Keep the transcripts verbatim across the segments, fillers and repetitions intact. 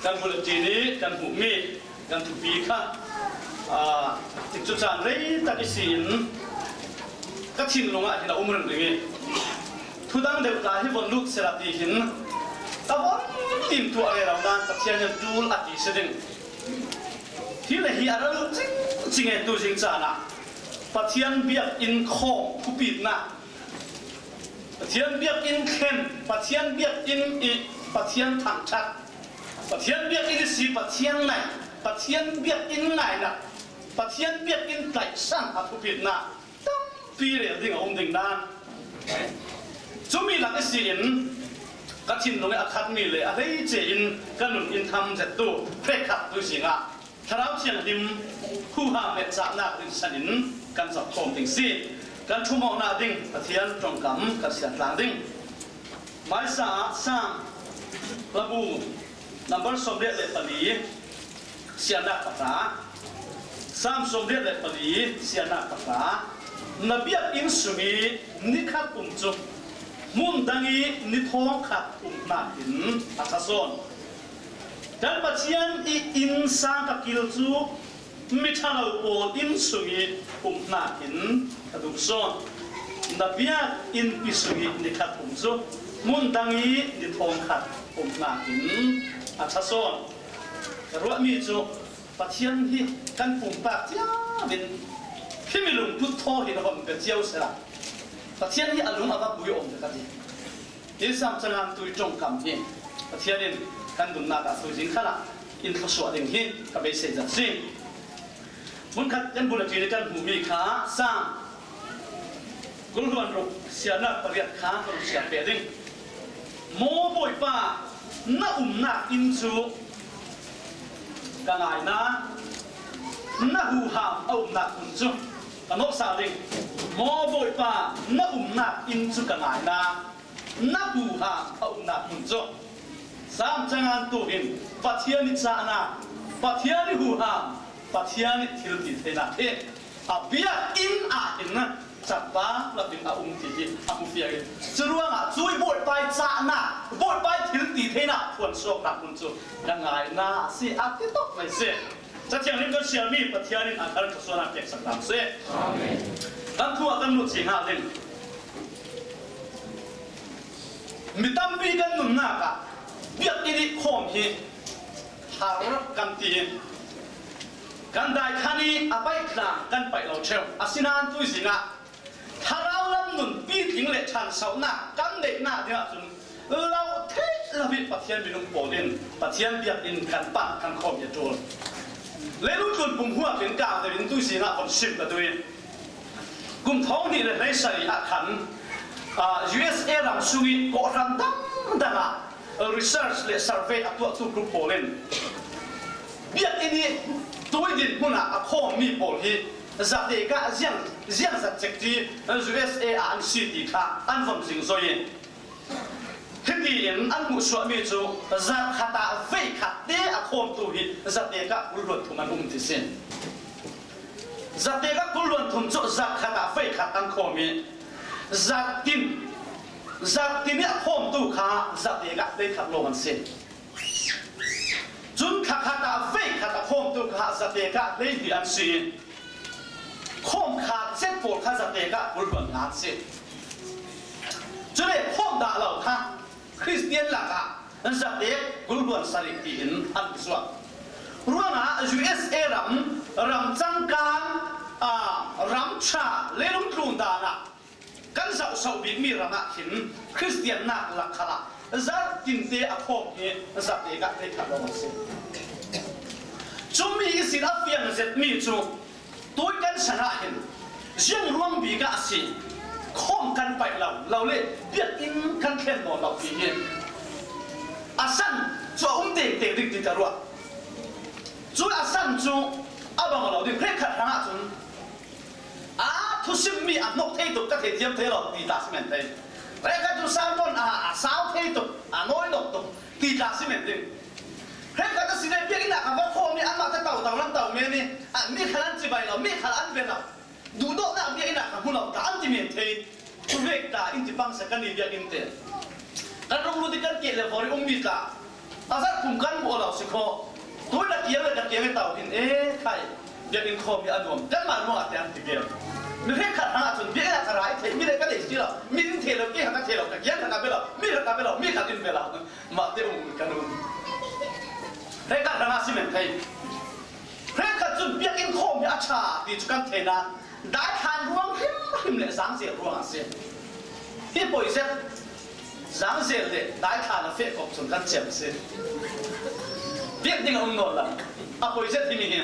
Kan bulletin i kan hmuh mi kan thupi kha, aa, tikcu caan rei tak i si in ka thinlung ah hin a um ringring i, thudang deuh ta hi von lut sela ti hin ka von tim tuah rero nan Pathian in tul a ti si ding. Hi le hi a ra lut cing cing e tu zing caan ah Pathian biakinn khawm thupitna, Pathian biakinn thlen, Pathian biakinn i Pathian thangṭhat, Pathian biakinn i si Pathian ngai, Pathian biakinn ngaina, Pathian biakinn tlaihsan a thupitna tampi rel ding a um ding nan. Cumi lak i si in ka thinlung i a khat mi le a hleice in ka nun in tham zettu hrekkhat tu zingah Thlarau Thianghlim huham le cahnak rinsan in kan zak khawm ding si. Kan ṭhumawhna ding Pathian ṭongkam kan siantlang ding. Maisa ah Sam labu number sawmriat le pali siannak pakhat, Sam sawmriat le pali siannak pakhat, na biakinn sung i ni khat um cu hmun dang i ni thawng khat um hnakin a ṭha sawn. Kan Pathian i innsang ka kil cu mi ṭhalo pawl inn sung i um hnakin a dum sawn. Na biak innpi sung i ni khat um cu hmun dang i ni thawng khat um hnakin a ṭha sawn. Ka ruahmi cu Pathian hi kan pumpak cio in himi lungput thaw hin hon pe cio sela Pathian hi a lung a va pui awm ve ka ti. Hi Sam cangan tui ṭongkam hi Pathian in kan nunnak ah tuzing khalah in thluasuah ding hi ka beisei zat si. Hmunkhat kan bul a ṭin i kan hmuhmi kha Sam kul hluan ruk siarnak pariat kha ka ruk siar pe ding. Maw Bawipa, na umnak inn cu ka ngaina, na huham a umnak hmun cu ka nawhsal ding. Maw Bawipa, na umnak inn cu ka ngaina, na huham a umnak hmun cu. Sam cangan tu hin Pathian i cahnak, Pathian i huham, Pathian i thilti theinak hi a biakinn ah hin capa lakin a um ti hi a hmu fiang i, curuangah cui Bawipa i cahnak, Bawipa i thilti theinak phuansuaknak hmun cu ka ngaina a si a ti tok mai si. Cathiang nih kan sialmi Pathian in a kan thluasuahnak peksak hna seh. Kan thu ah kan lut si hnga ding. Mi tampi kan nunnak ah biakinn i khawm hi har kan ti i, kan daikhan i a paihtlang kan paih lo ṭheu. Asinain tui zingah thlarau lam nun pitling le ṭhansohnak kan neihnak dingah cun lo theih lo i Pathian minung pawl in Pathian biakinn kan pan kan khawm i a ṭul. Leilung tlun pum huap in kang deuh in tui zingah von sim ka duh i, kum thawng hnih le hleisarih ah khan, aa, U S A ram sung i kawhhran dangdang ah research le survey a tuahtu group pawl in biakinn i tui dinhmun ah a khawmmi pawl hi zatek ah ziang, ziang zat cek ti U S A ah an si ti kha an von zingzoi i, hiti in an hmuhsuahmi cu zarh khat ah veikhat te a khawmtu hi zatek ah kul hluan thum an um ti si. Zatek ah kul hluan thum cu zarh khat ah veikhat an khawm i, zarh tin, zarh tin i a khawmtu kha zatek ah hleikhat lawng an si. Cun thla khat ah veikhat a khawmtu kha zatek ah hleihnih an si i, khawm kha zet pawl kha zatek ah kul hluan nga an si. Cule khawm dah lo kha Khristian lakah zatek kul hluan sarih tiin an hmuhsuah. Ruangah U S A ram, ram cangkan, aa, ram ṭha, leilung tlun dan ah kan zohsoh bikmi ram ah khin Khristiannak lak khal ah zarh tinte a khawm hi zatek ah hleikhat lawng a si. Cumi ihsin a fiang zetmi cu tui kan san ah hin ziang ruang bik ah a si, khawm kan paih lo, lo le biakinn kan thlen nawn lo ti hi a san cu a um tengteng ding ti ka ruah. Cu a san cu a bang lo ding, hrekkhat hrang ah cun a thusimmi a hnok thei tuk, ka theithiam thei lo ti tla si men thei. Hrekkhat cu sermon a, a sau thei tuk, a nawi lawk tuk ti tla si men ding. Hrekkhat a si le biakinn ah ka va khawm i anmah te tau tau lam tau men i, a, mi khal an cibai lo, mi khal an ve lo. Duhdawtnak biakinn ah ka hmu lo tla an ti men thei. Cu vek tla in ti pangsa kan i biakinn te. Kan rung lut i kan keh le vawr i ummi tla A zat kum kan muh lo si kho. Tui na kiang le ka kiang e tau hin e khai. Biakinn khawm hi a nuam. Kanmah ruangah te an ti vial. Mi hrekkhat hrangah cun biakinn ah ka ra i theih mi le ka lei si lo. Mi in thei lo, kei kha ka thei lo, ka kiang kha ka bia lo, mi kha ka bia lo, mi khat in bia lo. Mah te um kan um. Hrekkhat hrangah si men thei. Hrekkhat cun biakinn khawm hi a ṭha ti cu kan thei nain daithlan ruang hrimhrim le zangzel ruangah a si. Hi poi zet, zangzel le daithlan a feh khawh cun kan cem a si. Biak ding a um nawn lo. A poi zet hi mi hi.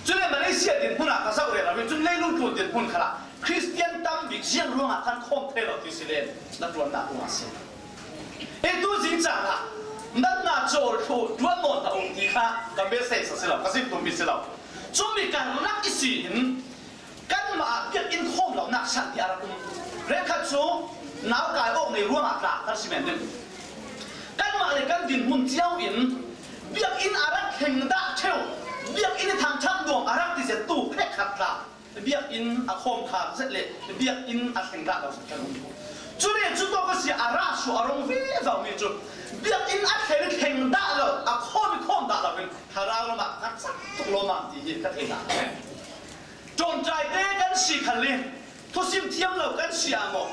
Cule Malaysia dinhmun ah ka zoh rero hi cun leilung tlun dinhmun khalah Khristian tam bik ziang ruangah kan khawm thei lo ti si le na ṭuannak ruangah a si. Hi tu zing caan ah natna cawl thluh ṭuan nawn hlah u ti kha ka message a si lo, ka zim tummi si lo. Cumi karlak i si in kanmah ah biakinn khawm lonak san hi a rak um. Hrekkhat cu nau kai awk nei ruangah tla kan si men ding. Kanmah le kan dinhmun cio in biakinn a rak thleng dah ṭheu, biakinn i thangṭhat nuam a rak ti zettu hrekkhat tla. Biakinn a khawm khar zet le biakinn a thleng dah lo zet kan um. Cule cu tawk a si a rah suah a rung vivo mi cu biakinn a thleng thleng dah lo, a khawm i khawm dah lo in thlarau lamah ka cak tuk lawmmam ti hi ka thei hna. Ṭawnṭai te kan si khan le thusim thiam lo kan si ah maw?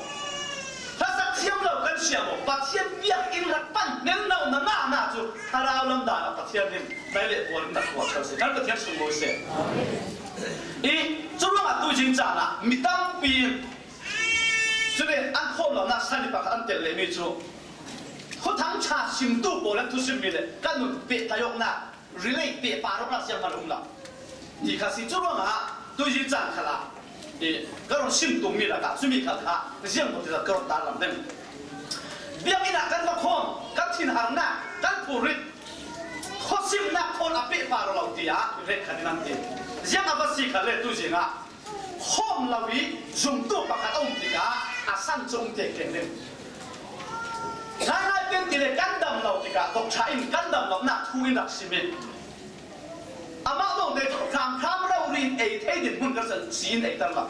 Hlasak thiam lo kan si ah maw? Pathian biakinn rak pan hmel no na ngahna cu thlarau lam dan ah Pathian in nai le puan in na tuah kho seh. Kan Pathian sunglawi seh. I, curuangah tuzing caan ah mi tampi in cule an khawm lonak sani pakhat an tel lehmi cu Thuthang ṭha simtu pawl le thusimmi le kan nun pehtlai awknak, relate pehpar awknak siangpahrang um lo. Ti kha si curuangah tuzing caan khalah i ka run sim tungmi lakah cumi khal kha ziang maw ti zat ka run tarlang ding. Biakinn ah kan va khawm, kan thinharnak, kan phurrit, khuasimnak thawn a pehpar aw lo tiah rek khat in an ti. Ziang a va si kha le tuzing ah khawm lo i zumtu pakhat a um tikah a san cu um te keng ding. Ngaingai peng ti le kan dam lo tikah tokṭha in kan dam lonak thu in rak sim i amah lawngte cu hramhram rori in ei thei dinhmun kan san si in ei ter lo.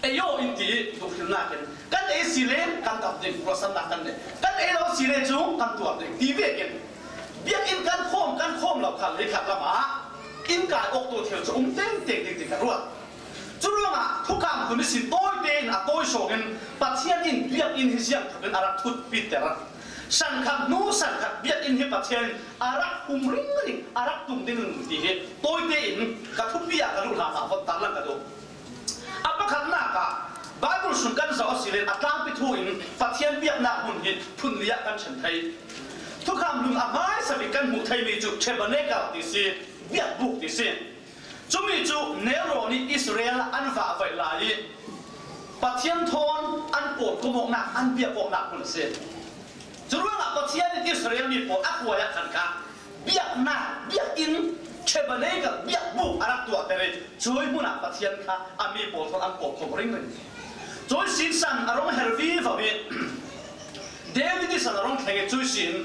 Ei aw in ti duhhrilnak in kan ei si le kan dam ding, ruahsannak kan nei. Kan ei lo si le cu kan tuar ding ti vekin biakinn kan khawm, kan khawm lo khal hei khat lamah inn kai awk tu thil cu um tengteng ding ti ka ruat. Curuangah thukam hun ihsin tawite in a tawi sawng in Pathian in biakinn hi ziang thawk in a rak thutpiter. Sankhat hnu sankhat biakinn hi Pathian in a rak hum ringring, a rak tung ding ti hi tawite in ka thupi ah ka duh hlanah von tarlang ka duh. A pakhatnak ah Bible sung kan zoh asile a tlangpi thu in Pathian biaknak hmun hi phun li ah kan ṭhen thei. Thukham lung a hmaisa bik kan hmuh theimi cu tabernacle ti si, biakbuk ti si. Cumi cu Nero nih Israel an vahvaih lai i Pathian thawn an pawlkom awknak, an biak awknak hmun a si. Curuangah Pathian in Israel mi pawl a hruai ah khan kha biaknak, biakinn, tabernacle, biakbuk a rak tuahter i cuih hmun ah Pathian kha a mi pawl thawn an pawlkom ringring. Cuih sin san a rung her vivo i David ihsin a rung thleng i cuih sin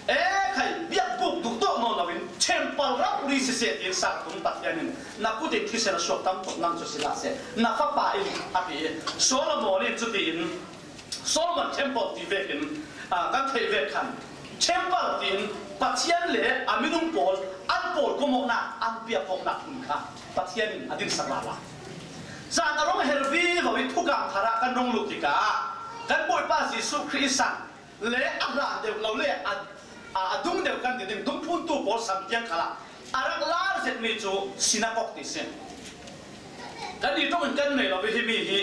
e khai biakbuk duk tawh nawn loin temple rauh ri siseh tiin sang tum Pathian in na kut in thisen a suak tam tuk nang cu si hlah seh, na fapa in a ti i Solomon in cutiin Solomon temple ti vekin ah kan theih vek khan temple tiin Pathian le a minung pawl an pawlkom awknak, an biak awknak hmun kha Pathian in a dinsak lala. Caan a rung her vivo i thukam thar ah kan rung luh tikah kan Bawipa Jesuh Khrih i sang le a hlan deuh lo le a, a, a dung deuh kan ti ding dungphuntu pawl sam tiang khalah a rak lar zetmi cu sinakok ti si. Kan i ṭong in kan nei lo i himi hi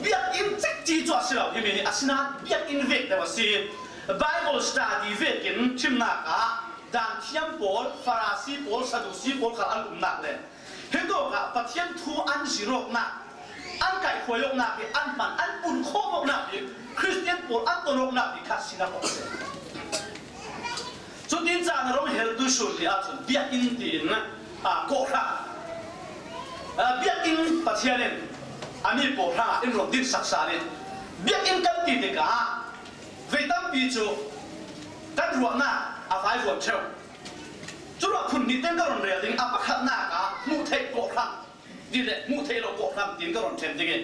biakinn cekci cu a si lo, himi hi asinain biakinn vek deuh a si. Bible study vekin ṭhimnak ah Daanthiam pawl, Farasi pawl, Sadusi pawl khal an umnak le hitawk ah Pathian thu an zir awknak, an kaihhruai awknak hi, an hman, an pun khawm awknak hi, Khristian pawl an ton awknak hi kha sinakok a si. Cutin caan a rung hertu sun ni ahcun biakinn tiin, aa, kawhhran, aa, biakinn Pathian in a mi pawl hrangah in run dinsak sal in biakinn kan ti tikah vei tampi cu kan ruahnak a vaivuan ṭheu. Curuah phun hnih tein ka run rel ding, a pakhatnak ah hmuh theih kawhhran ti le hmuh theih lo kawhhran tiin ka run ṭhen ding i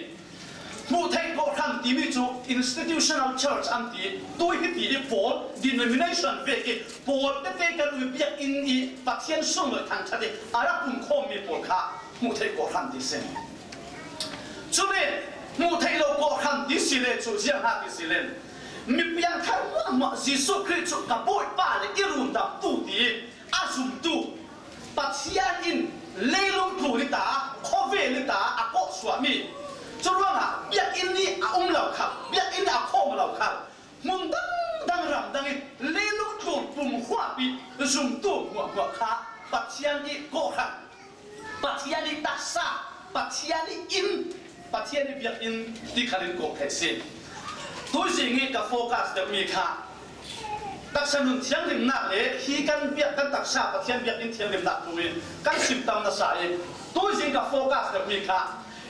Hmuh theih kawhhran timi cu institutional church an ti. Tui hiti i pawl, denomination vek i pawl tete kan ui biakinn i Pathian sunglawi thangṭhat i a rak pumkhawmmi pawl kha hmuh theih kawhhran ti si. Cule hmuh theih lo kawhhran ti si le cu ziang ha ti si len, mi piangthar hmuahhmuah Jesuh Khrih cu ka Bawipa le i rundamtu ti a zumtu, Pathian in leilung tlun i ta, khawvel i ta a kawhsuahmi, curuangah biakinn nih a um lo khal, biakinn nih a khawm lo khal, hmun dangdang ramdang in leilung tlun pumkhuahpi zumtu hmuahhmuah kha Pathian i kawhhran, Pathian i taksa, Pathian i inn, Pathian i biakinn ti khalin kawh theih si. Tuizing i ka focus deuhmi kha taksa nun thianghlimnak le hi kan biak, kan taksa Pathian biakinn thianghlimnak tu in kan sim tam nasa i, tuizing ka focus deuhmi kha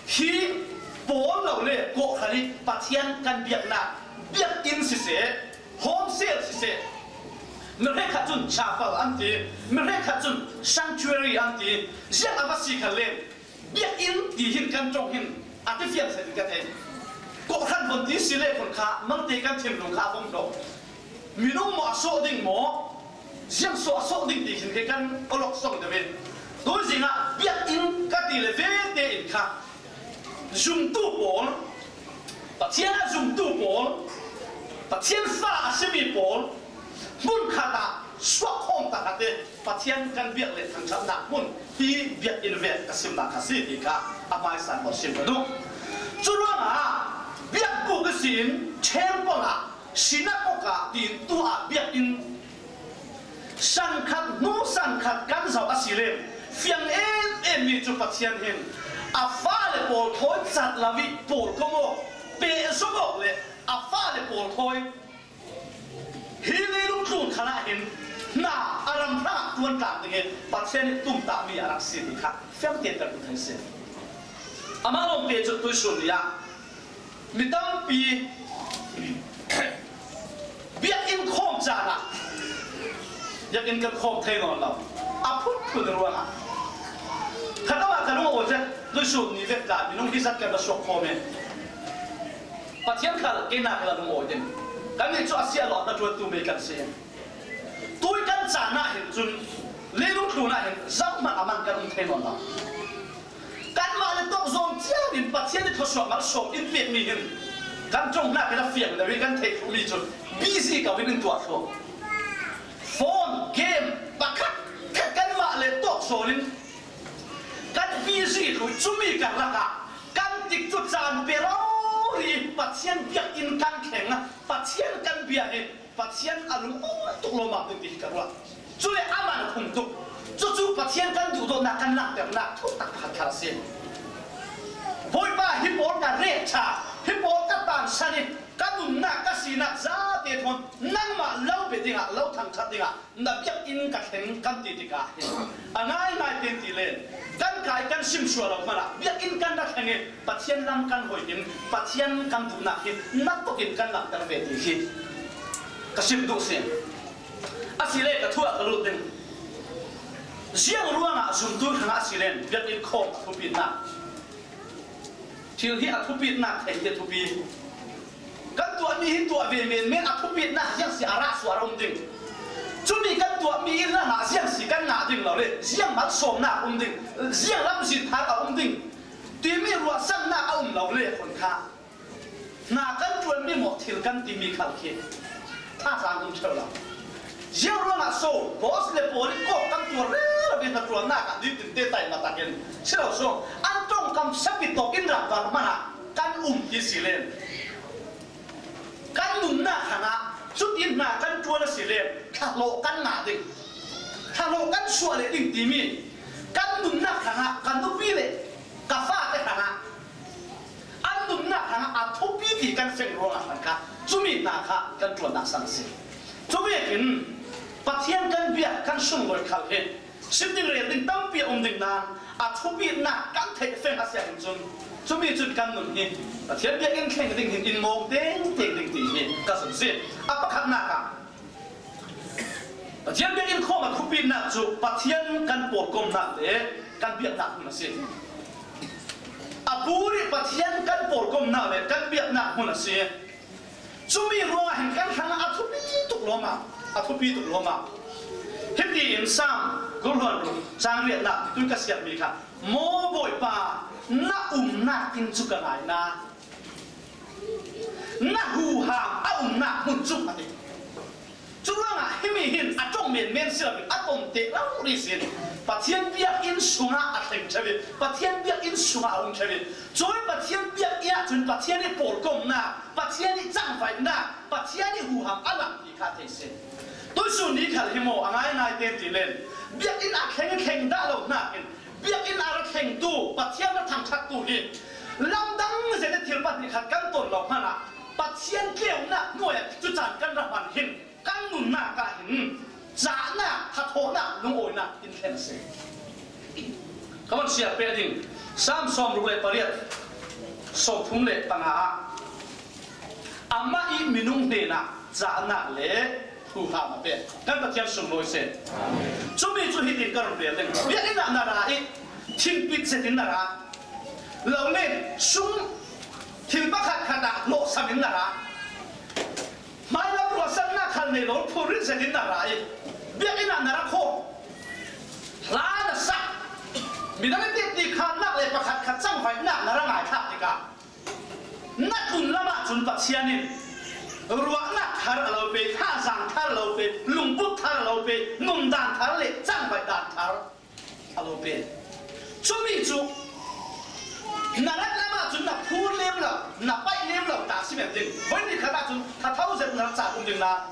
hi pawl lo le kawhhran i Pathian kan biaknak, biakinn siseh, home cell siseh, mi hrekkhat cun chapel an ti, mi hrekkhat cun sanctuary an ti, ziang a va si khan len, biakinn ti hin kan ṭong hin a ti fiang set in ka thei. Kawhhran von ti si le khun kha malte kan thinlung kha a vom hlawh. Minung maw a sawh ding maw, ziang sawh a sawh ding ti khin khi kan awlok song deuh in, tuizing ah biakinn ka ti le ve tein kha zumtu pawl, Pathian a zumtu pawl, Pathian fa a simi pawl, hmun khat ah suak khawm takhat i Pathian kan biak le thangṭhatnak hmun hi biakinn vek ka simnak kha si ti kha a hmaisa in sim ka duh. Curuangah biakbuk ihsin temple ah, sinagog ah tiin tu ah biakinn san khat hnu san khat kan zoh a si le fiang em em mi cu Pathian hin a fale pawl thawi cat lo i pawl kawm awk, pehzom awk le a fale pawl thawi hi leilung tlun khalah hin hna a ram hrangah tuan tlang ding i Pathian i tumtahmi a rak si ti kha fiang tein kan hmu thei si. Amah lawngte cu tuisun ni ah mi tampi biakinn khawm caan ah biakinn kan khawm thei nawn lo. A phunphun ruangah khat amah ka lung a awi zet, tuisun ni vek tla minung hi zat kan va suak khawm i Pathian khal kei nak la lung awi ding. Kannih cu a siah lo a hnaṭuantu mi kan si. Tui kan caan ah hin cun leilung tlun ah hin zohhmanh a man kan um thei nawn lo. Kanmah le tawk zawn ciang in Pathian i thluachuah malsawm in pekmi hin kan ṭong hna khi a fiang deuh i kan theih thluhmi cu busy ko in in tuah thluh. Phone, game, pakhat khat kanmah le tawk zawn in kan busy thluh i cumi karlak ah kan tikcu caan pe rori Pathian biakinn kan thleng, Pathian kan bia hi Pathian a lungawng tuk lawmam ding ti hi ka ruah. Cule amah a phung tuk. Cucu Pathian kan duhdawtnak kan langhternak thuk tak pakhat kha a si. Bawipa, hi pawl ka ret ṭha, hi pawl ka tansan i ka nunnak, ka sinak zate thawn nangmah lo pe dingah, lo thangṭhat dingah na biakinn ka thleng kan ti tikah hin a ngaingai tein ti len kan kai, kan sim sual lo hmanah biakinn kan ra thleng i Pathian lam kan hoih in Pathian kan duhnak hi na tuk in kan langhter ve ti hi ka sim duh si. Asile ka thu ah ka lut ding. Ziang ruangah zumtu hrangah a si len biakinn khawm a thupitnak, thil hi a thupitnak thei hi a thupi. Kan tuahmi hi tuah ve menmen, a thupitnak ziang si a rah sual a um ding. Cumi kan tuahmi in lam ah ziang si kan ngah ding lo le, ziang malsawmnak a um ding, ziang lamzin thar a um ding timi ruahsannak a um lo le khon kha hna kan ṭuanmi maw thil kan timi khal khi thazaang um ṭheu lo. Ziang ruangah so boss le pawl i kawk kan tuar rero ve hna ṭuannak ah nitin te taima takin si lo so an ṭongkam sapi tawk in rangvar hmanah kan um ti si len kan nunnak hrangah cutin hna kan ṭuan a si len thlahlawh kan ngah ding, thlahlawh kan suah leh ding timi kan nunnak hrangah ka nupi le ka fate hrangah an nunnak hrangah a thupi ti kan feng ruangah hman kha cumi hna kha kan ṭuannak sang a si. Cuvekin Pathian kan biak kan sunglawi khal hi sim ding rel ding tampi a um ding nain a thupitnak kan theih feng a si ahcun cumi cun kan nun hi Pathian biakinn thleng ding hin in mawng tengteng ding ti hi ka zumh si. A pakhatnak ah Pathian biakinn khawm a thupitnak cu Pathian kan pawlkomnak le kan biaknak hmun a si. A Puri Pathian kan pawlkomna le kan biakna hmun a si. Cumi ruangah hin kan hrangah a thupi tuk lawmah, a thupi tuk lawmah. Hitiin Sam kul hluan ruk chang riatna tui ka siatmi kha, Maw Bawipa, na umnak inn cu ka ngaina, na huham a umnak hmun cu a ti. Curuangah himi hin a ṭong menmen si loin a ton te rori sin Pathian biakinn sungah a thleng ṭheu i, Pathian biakinn sungah a um ṭheu i, cui Pathian biakinn ahcun Pathian i pawlkomnak, Pathian i cangvaihnak, Pathian i huham a lang ti kha thei sin. Tuisun ni khal hi maw a ngaingai te ti len biakinn a thleng thleng dah lo hnakin biakinn a ra thlengtu Pathian ra thangṭhattu hi lamdang zet i thil pahnih khat kan ton lo hmanah Pathian tleunak hnuai ah cu caan kan ra hman hin kan nunnak ah hin cahnak, thathawhnak, lungawinak in thlen a si. Ka van siar peh ding, Sam sawm ruk le pariat, sawm thum le panga ah, amah i minung hnenah cahnak le huham a pek. Kan Pathian sunglawi seh. Cumi cu hitin ka run rel ding. Biakinn ah na ra i, thingpit zetin na ra. Lo le, sum thil pakhat khat ah hlawhsam in na ra. Hmailam ruahsannak khal nei lo, phurrit zetin na ra i, biakinn ah na ra khawh. Hla na sak. Midang i ti khannak le pakhat khat cangvaihnak na ra ngaithlak tikah, na tlun lam ahcun Pathian in ruahnak thar a lo pe, thazaang thar a lo pe, lungput thar a lo pe, nundan thar le cangvaih dan thar a lo pe. Cumi cu na rat lam ahcun na phur lem lo, na paih lem lo ta si men ding. Voi ni khat ahcun thatho zet na rat ca um ding na,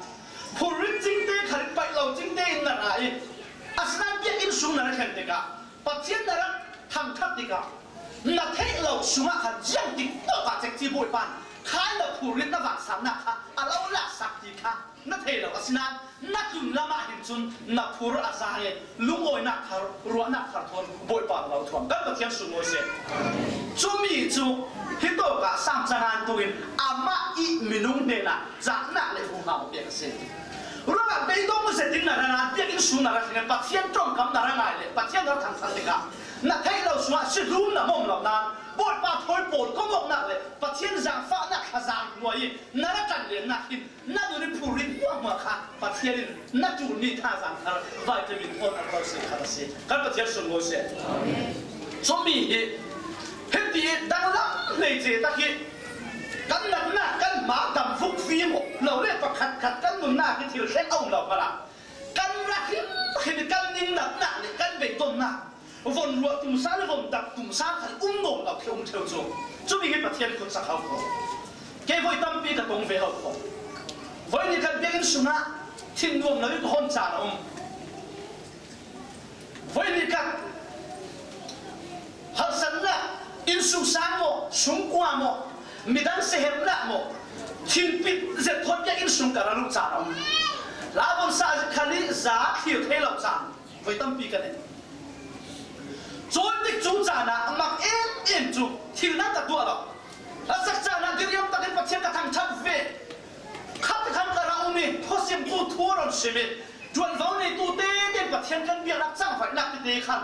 phurrit cingte, kharit paih lo cingte in na ra i, asinain biakinn sung na ra thlen tikah, Pathian na rak thangṭhat tikah, na theih lo sungah khan ziang tik tawk ah cekci Bawipa in khai lo phurrit na vansannak kha a lo laksak ti kha na thei lo. Asinain na tlun lam ah hin cun na phur a zaang i, lungawinak thar, ruahnak thar thawn Bawipa na lo thuam. Kan Pathian sunglawi seh. Cumi cu hitawk ah Sam cangan tu in amah i minung hnenah cahnak le huham a pek a si. Ruangah beidong zetin na ra nain biakinn sung na ra thlen, Pathian ṭongkam na ra ngai le Pathian na ra thangṭhat tikah, na theih lo sungah si hlum na mawm lo nain Bawipa thawi pawl komawknak le Pathian zaangfahnak thazaang hnuai i na ra ṭanlennak hin na nun i phurrit hmuahhmuah kha Pathian in na ṭulmi thazaang thar vitamin thawn a lo si khat a si. Kan Pathian sunglawi seh. Cumi hi hiti danglam hleice tak hi kan natnak, kan hma tam vukfi maw, lo le pakhat khat kan nunnak i thil thleng a um lo hmanah kan ra hrimhrim i kan ning natnak le kan beitonnak, von ruah tumsa le von dak tumsa khan um nawn lo khi um ṭheu cu. Cumi hi Pathian kut sak hau ko. Kei voi tampi ka tong ve hau ko. Voi ni kan biakinn sungah thin nuam lo i ka hawn caan a um. Voi ni kan harsatnak, innsungsang maw, sungkua maw, midang seherhnak maw, thingpit zet thawn biakinn sung ka ra luh caan a um. Hla von sa khal i za thlir thei lo caan voi tampi ka nei. Cun tikcu caan ah a mak em em cu thil nan ka tuah lo. Hlasak caan ah diriam takin Pathian ka thangṭhat ve. Khat khan ka ra um i, khuasimtu thu a ron sim i, ṭuanvo neitu tete Pathian kan biaknak cangvaihnak tete khan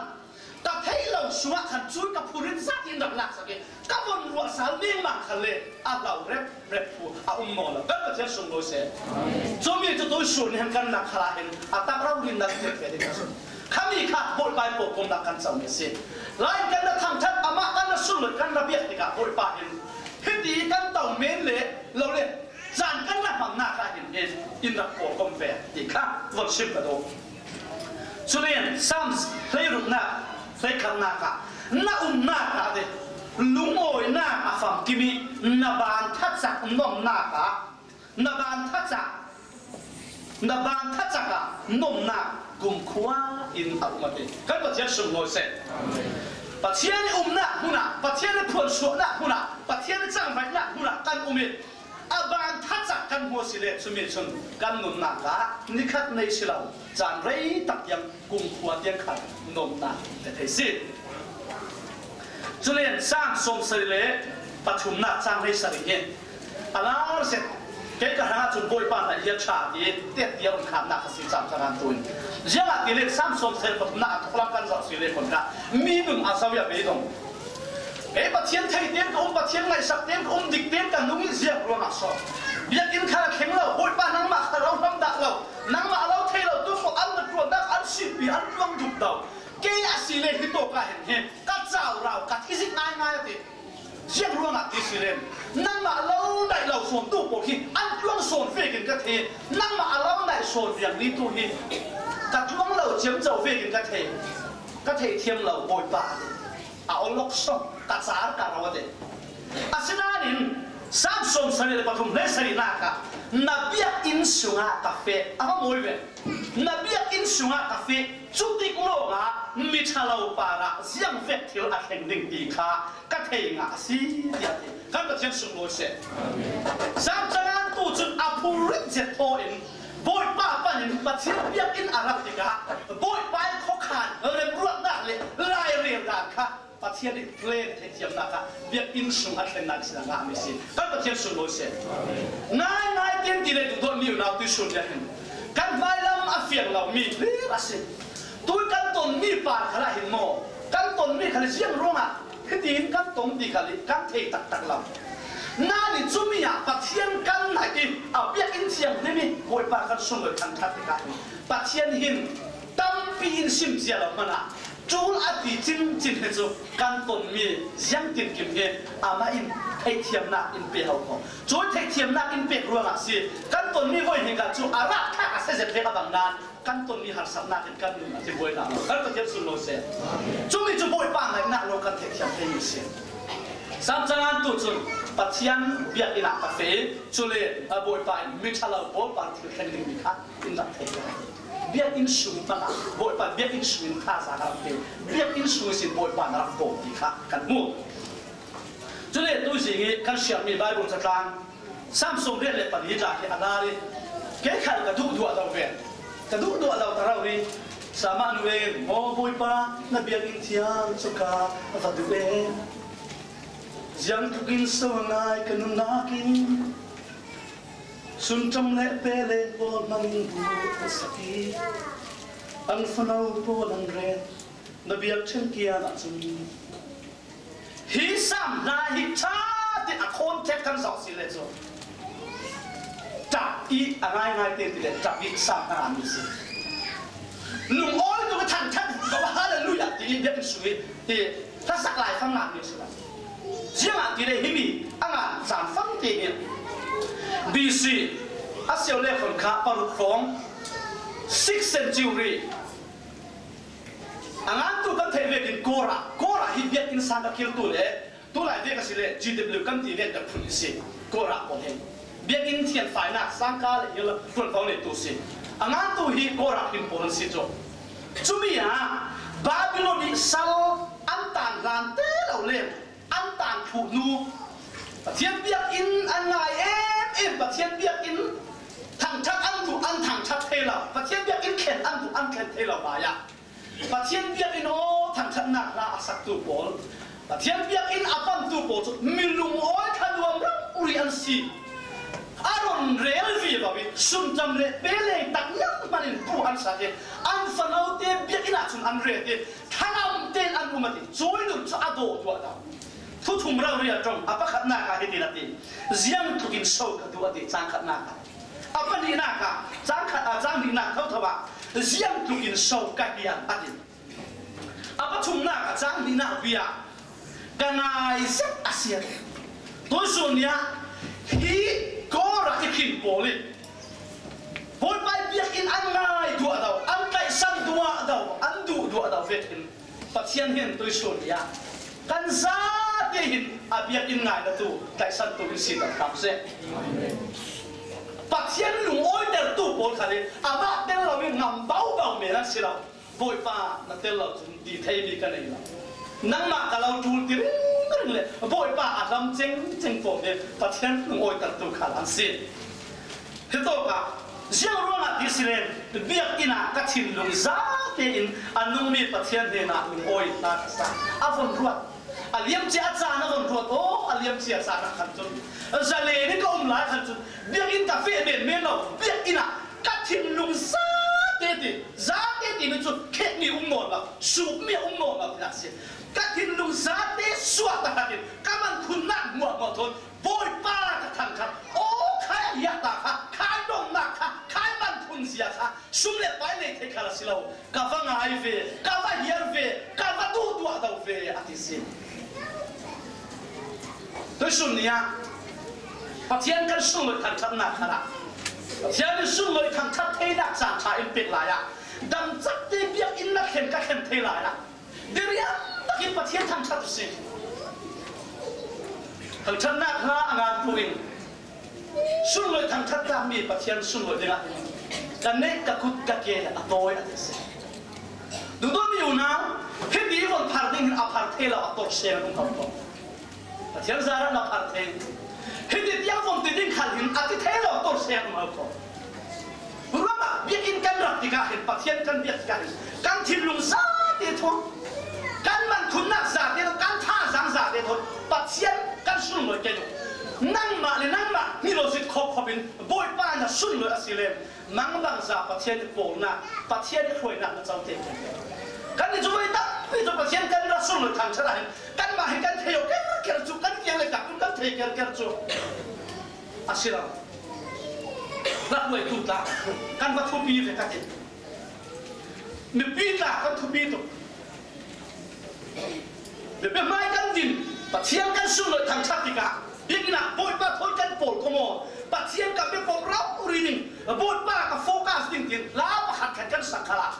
ka theih lo sungah khan cun ka phurrit zat in rak laksak i, ka von ruah sal ningmang khan le a hlau rep rep phu a um nawn lo. Kan Pathian sunglawi seh. Cumi cu tuisun hin kan nak khalah hin a tak rori nan tirh ve ding a si. Khami kha Bawipa i pawlkomnak kan comi a si. Lai kan na thangṭhat, amah kan na sulh, kan na biak tikah Bawipa hin hiti kan to men le lo le caan kan na hmangnak ah hin in, in rak pawlkom ve ti kha von sim ka duh. Cun in Psalms hleiruknak, hleikhatnak ah na umnak ah te lungawinak a famkim i na ban thacak nomnak ah, na ban thacak, na ban thacak ah nomnak kumkhua in a um a ti. Kan Pathian sunglawi seh. Pathian i umnak hmun ah, Pathian i phuansuahnak hmun ah, Pathian i cangvaihnak hmun ah kan um i, a ban thacak kan hmu a si le, cumi cun kan nunnak ah nikhat nei si lo, caan rei tak tiang kumkhua tiang khan nomnak ka thei si. Cule Psalm sawmsarih le pathumnak cang hleisarih hi a lar zet. Kei ka hrangah cun Bawipa hna hi a ṭha ti, tet ti a run khamnak a si, cang cang an tu in. Ziangahtile Psalm sawmsarih pathumnak a thawklam kan zoh si le, khon kha mi nun a zoh i a beidong. Ei Pathian thei tiang ka um, Pathian ngaihsak tiang ka um, dik tiang ka nung i ziak ruangah saw. Biakinn kha a thleng lo, Bawipa nangmah kha lo hlam dah lo, nangmah a lo thei lo, tu saw an na tuan dah, an sipi, an tuang dup lo. Kei a si le hi tawk a hen hi, ka cau rau, ka thi zik ngai ngai a ti. Ziang ruangah ti si len, nangmah lo daih lo sawn tu pawh hi, an tuang sawn vekin ka thei, nangmah a lo daih sawn viang ni tu hi, ka tuang lo ciamco vekin ka thei, ka thei thiam lo Bawipa. A awlok sawm ka car ka rawt e. Asinain Sam sawm sarih le pathum hlei sarihnak ah, na biakinn sungah ka feh, a va mawi ve. Na biakinn sungah ka feh, cutik lawngah mi ṭha lo parah ziang vek thil a thleng ding ti kha ka thei ngah a si, tiah ti. Kan Pathian sunglawi seh. Sam cangan tu cun a phurrit zet thaw in Bawipa panin Pathian biakinn a rak tikah Bawipa i khuakhan remruatnak le lairel dan kha Pathian in plan theithiamnak ah biakinn sung a thlennak sin a ngahmi si. Kan Pathian sunglawi seh. Ngaingai tiang ti le duhdawtmi unau tuisun tiang hin kan hmailam a fiang lomi hlir a si. Tui kan tonmi par khal ah hin maw, kan tonmi khal ziang ruangah hitin kan tong ti khal i kan thei taktak lo. Nain cumi ah Pathian kan naih i a biakinn thianghlim i Bawipa kan sunglawi thangṭhat tikah hin Pathian hin tampi in sim cia lo hmanah ṭul a ti cincin hi cu kan tonmi ziangtinkim hi amah in theihthiamnak in pe ho ko. Cui theihthiamnak in pek ruangah si. Kan tonmi voi hika cu a rah thlak a si zet vek a bang nain kan tonmi harsatnak in kan nun a ti buai hna lo. Kan Pathian sunglawi seh. Cumi cu Bawipa ngaihnak lawng kan theihthiam theimi si. Sam cangan tu cun Pathian biakinn ah ka feh, cule a Bawipa in mi ṭha lo pawl par thil thleng dingmi kha in rak thei. Biakinn sung hmanh ah Bawipa biakinn sung in thazaang a rak pe. Biakinn sung ihsin Bawipa na rak bawm ti kha kan hmu. Cule tuzing i kan siarmi Baibal catlang Sam sawm riat le pali tla hi a lar i kei khal ka duhduah lo ve. Ka duhduah lo ta rori. Sam ah nu in, "Aw Bawipa, na biakinn thiang cu ka va duh e. Ziangtlukin so a ngai ka nunnak in. Sunṭam le peleng pawl hmangin bu an sak i an fano pawl an ret. Na biak ṭhen kian ahcun." Hi Sam hna hi ṭha tein a context kan zoh si le cu ṭap i a ngaingai te ti le ṭap i Sam hna an si. Lungawi tuk i thangṭhat ko, hallelujah ti i biakinn sung i ti hlasak lai fang ngakmi a si lo. Ziangahtile himi a ngan caan fang te hi B C a sio le khon kha paruk hrawng, sixth century. A ngantu kan theih vekin Korah, Korah hi biakinn sang ka kiltu le tulai vek a si le G W kan ti vek ka phun si. Korah pawl hi biakinn thianfainak sangka le hil hruanfo neitu si. A ngantu hi Korah hrim pawl an si cu. Cumi ah Babilon i sal an tan hlan te lo le an tan thluh hnu Pathian biakinn an ngai em em, Pathian biakinn thangṭhat an duh an thangṭhat thei lo, Pathian biakinn thlen an duh an thlen thei lo hmaiah Pathian biakinn aw thangṭhatnak hla a saktu pawl, Pathian biakinn a pantu pawl cu mi lungawi thlanuam rori an si. A ron rel vivo i sunṭam le peleng tak nang hmanh in bu an sak i an fanote biakinn ah cun an ret i thangam tein an um a ti. Cuih nun cu a daw tuah lo. Thuthum rori a ṭong a pakhatnak ah hitin a ti, "Ziangtlukin so ka duh," a ti, cang khatnak ah. A pahnihnak ah, cang khat, a cang hnihnak thotho ah, "Ziangtlukin so ka hiam," a ti. A pathumnak ah, cang hnihnak bia, "Ka ngai zet a si," a ti. Tuisun ni ah hi Korah i hrin pawl i Bawipa i biakinn an ngai duahdo, an tlaihsan duahdo, an duh duahdo vekin Pathian hin tuisun ni ah kan zate hin a biakinn ngainatu tlaihsantu in si ter hram seh. Pathian lungawitertu pawl kha hi amah tel lo in ngam baubau men an si lo. Bawipa, na tel lo cun ti theimi ka nei lo. Nangmah ka lo ṭul ti ringring le Bawipa a hlam cengceng pawl hi Pathian lungawitertu khal an si. Hitawkah ziang ruangah ti si len, biakinn ah ka thinlung zate in a nungmi Pathian hnenah lungawi hna ka sa. A von ruat. A liamcia a caan a von ruat. Aw, a liamcia caan a khan cun, zalen in ka um lai khan cun, biakinn ka feh menmen lo. Biakinn ah ka thinlung zate ti, zate timi cu khetmi um nawn lo, sukmi a um nawn lo tinak si. Ka thinlung zate suak ta khatin ka mankhunnak muahmuah thawn Bawipa ka thangṭhat. Aw khai a hiah ta kha, khai dongnak kha, khai mankhun zia kha, sum le pai nei thei khal a si lo. Ka va ngai ve, ka va hiar ve, ka va duhduah do ve a ti si. Tuisun ni ah Pathian kan sunglawi thangṭhatnak khalah Pathian in sunglawi thangṭhat theinak caan ṭha in pek lai ah, damcakte biakinn na thlen ka thlen thei lai ah, diriam takin Pathian thangṭhat u si. Thangṭhatnak hla a ngantu in sunglawi thangṭhat mi Pathian sunglawi dingah ka neih, ka kut, ka ke a tawi a ti si. Duhdawtmi unau, hiti von phar ding hin a phar thei lo a tawh seng an um kho. Pathian zarah na phar thei. Hiti tiang von ti ding khal hin a ti thei lo a tawh seng an um kho. Ruangah biakinn kan rak tikah hin, Pathian kan biak tikah hin, kan thinlung zate thawn, kan mankhunnak zate thawn, kan thazaang zate thawn Pathian kan sunglawi kei uh. Nangmah le nangmah hnih lo zit khopkhop in Bawipa na sunglawi a si le, mangbangza Pathian i pawlnak, Pathian i hruainak na co te. Kan i cu voi tampi cu Pathian kan rak sunglawi thangṭhat ah hin, kanmah hi kan thei aw kerker cu, kan kiang le kak kan thei kerker cu a si lo. Rak hruaitu tla kan va thupi ve ka ti. Mipi tla kan thupi tuk. Biakinn hmai kan din, Pathian kan sunglawi thangṭhat tikah, biakinn ah Bawipa thawi kan pawlkom aw, Pathian ka biak pawlkom rau rih ding, Bawipa ka focus ding tiin hla pakhat khat kan sak khalah,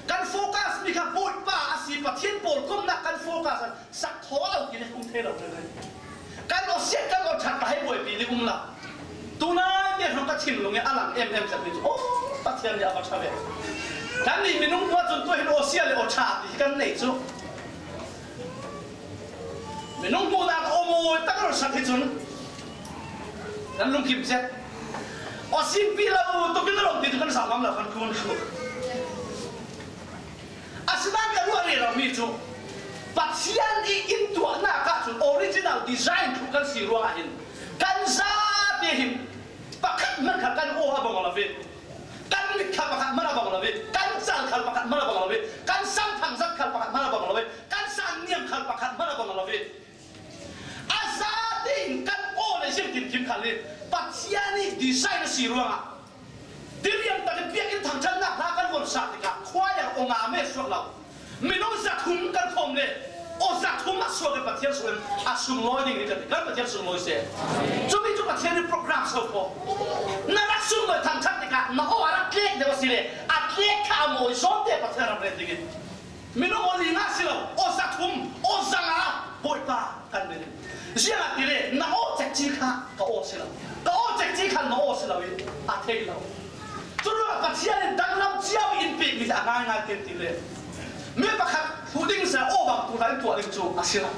kan focus mi kha Bawipa a si, Pathian pawlkomnak kan focus an sak thaw lo ti le kum thei lo le. Kan awsiat, kan aw ṭhat ka hei buaipi ding um lo. Tunai te hrawng ka thinlung i a lang em em sak ding cu, aw, Pathian nih a va ṭha ve. Kan nih minung hmuah cun tuah hin aw sia le aw ṭha ti hi kan nei cu. Minung hmuhnak a aw mawi tak rol sak hi cun kan lungkim zet. Aw singpi lo tuk in a lo ti cu kan zau ngam lo, kan kun khuh. Asinain ka ruah rero mi cu Pathian i in tuahnak ah cun original design thluh kan si ruangah hin kan zate hin pakhat hmanh kha kan aw a bang lo ve, kan mit kha pakhat hmanh a bang lo ve, kan cal khal pakhat hmanh a bang lo ve, kan samthang zat khal pakhat hmanh a bang lo ve, kan sanniam khal pakhat hmanh a bang lo ve. A zate in kan aw le ziangtinkim khal hi Pathian i design a si ruangah, diriam takin biakinn thangṭhatnak hla kan von sa tikah khuaiar aw nga me suak lo. Minung zathum kan khawm le aw zathum a suak i Pathian sungin a sunglawi ding hi kan, kan Pathian sunglawi seh. Cumi cu Pathian i program so ko. Na rak sunglawi thangṭhat tikah na aw a rak tlek deuh a si le a tlek kha a mawi zawn te Pathian rak ret ding hi. Minung aw li nga si lo, aw zathum, aw zanga Bawipa kan min. Ziangahtile na aw cekci kha ka aw si lo, ka aw cekci kha na aw si lo i a thei lo. Curuangah Pathian in danglam cio in pekmi a ngaingai te ti le mi pakhat hmuh ding sa aw bang tu lai tuah ding cu a si lo.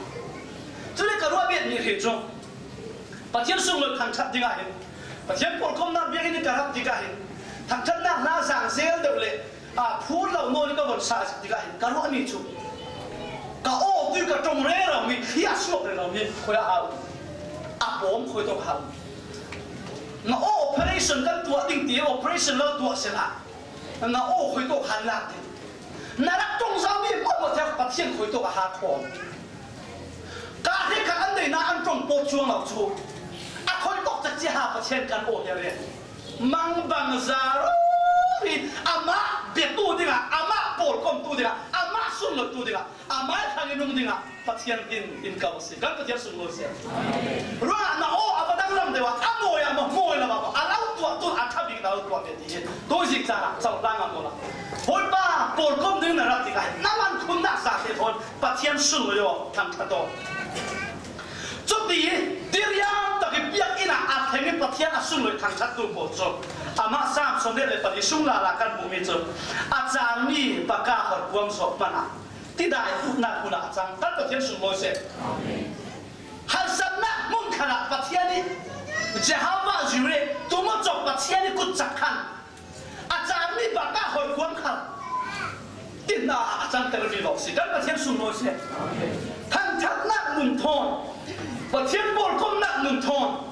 Cule ka ruah bet mi hi cu Pathian sunglawi thangṭhat dingah hin, Pathian pawlkomnak biakinn in ka rak tikah hin, thangṭhatnak hla zang zel deuh le, aa, phur lo nawn in ka von sa a si tikah hin, ka ruahmi cu ka aw tu ka ṭong rero mi, thli a suak rero mi khoi a hau, a pawm khoi tawk hau. Na aw operation kan tuah ding ti, operation lo tuah sehla na aw khoi tawk han lak ding. Na rak ṭong zomi hmuahhmuah thei Pathian khoi tawk a ha khawm. Ka hre kha an deihna an ṭong pawh cuang lo cu a khoi tawk cekci ha Pathian kan aw hial le. Mangbangza rori amah biatu dingah, amah pawlkomtu dingah, amah sunlotu dingah, amah thang i nung dingah Pathian in in kau a si. Kan Pathian sunglawi si. Ruah na aw a va danglam deuh ah, a mawi ah, a mawi lam ah, a lo tuah tu a ṭha bik na lo tuah ve ti hi. Tuizik caan ah cohlang a maw la. Bawipa, pawlkom ding na rak tikah na man khun na sa te thawn Pathian sunglawi aw, thangṭhat aw. Cuti diriam tak i biakinn ah a thleng i Pathian a sunglawi thangṭhat tu pawl cu amah Sam sawmriat le pali sung lala kan hmuhmi cu a caangmi baka horkuam zawh hmanh ah tidai hmuhnak hmun ah a cang. Kan Pathian sunglawi seh. Harsatnak hmun khalah Pathian i Jehovah Jireh, tu maw cawk Pathian i kutcak khan a caangmi baka horkuam khal tinna a cangter vivo si. Kan Pathian sunglawi seh. Thangṭhatnak nun thawn, Pathian pawlkomnak nun thawn,